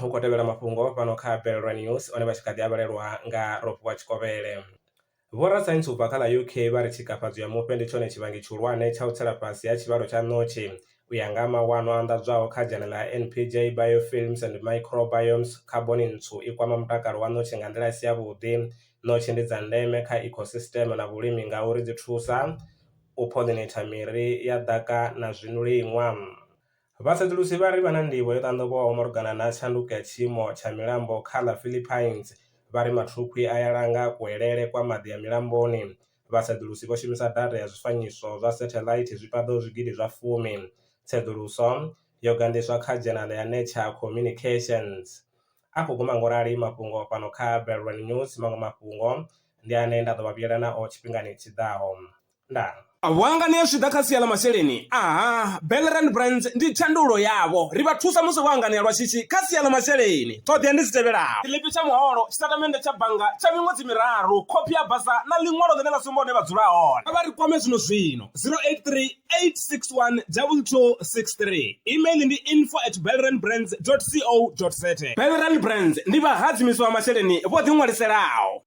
Hu khou tevhela mafhungo fhano kha Belrwa News one vha tshi kha ḓi a vhalelwa nga Rofhiwa Tshikovhele. Vhorasaintsi u bva kha ḽa UK vha ri tshikafhadzo ya mufhe ndi tshone tshivhangi tshihulwane tsha u tsela fhasi ha tshivhalo tsha ṋotshi. U ya nga mawanwa o anḓadzwaho kha dzhenela ya NPJ Biofilms and Microbiomes, khaboni ntswu i kwama mutakalo wa ṋotshi nga nḓila i si yavhuḓi. Ṋotshi ndi dza ndeme kha ecosystem na vhulimi ngauri dzi thusa u pollinate miri ya ḓaka na zwiliṅwa. Vhasedzulusi vha ri vha na nḓivho yo ṱanḓavhuwaho malugana na tshanduko ya tshiimo tsha milambo kha ḽa Philippines. Vha ri mathukhwi a ya langa kuelele kwa maḓi a milamboni. Vhasedzulusi vho shumisa data ya zwifanyiso zwa satheḽaithi zwi paḓaho zwigidi zwa fumi. Tsedzuluso yo ganḓiswa kha dzhenala ya Nature Communications. A khou guma ngaurali mafhungo fhano kha Belrand News, maṅwe mafhungo ndi ane nda ḓo vha vhuyela nao tshifhingani tshi ḓaho. Ndaa. Vho hanganea zwi tshi ḓa kha sia ḽa masheleni? Aha, Belrand Brands ndi thandululo yavho. Ri vha thusa musi vho hanganea lwa shishi kha sia ḽa masheleni. Ṱhoḓea ndi dzi tevhelaho. Tshiḽipi tsha muholo, tshitatamennde tsha bannga tsha miṅwedzi miraru, khophi ya basa na ḽiṅwalo ḽine ḽa sumba hune vha dzula hone. Kha vha ri kwame zwino-zwino, 083 861 2263. Email ndi info at belrandbrands dot co dot za. Belrand Brands ndi vhahadzimiswa vha masheleni vho ḓiṅwaliselaho.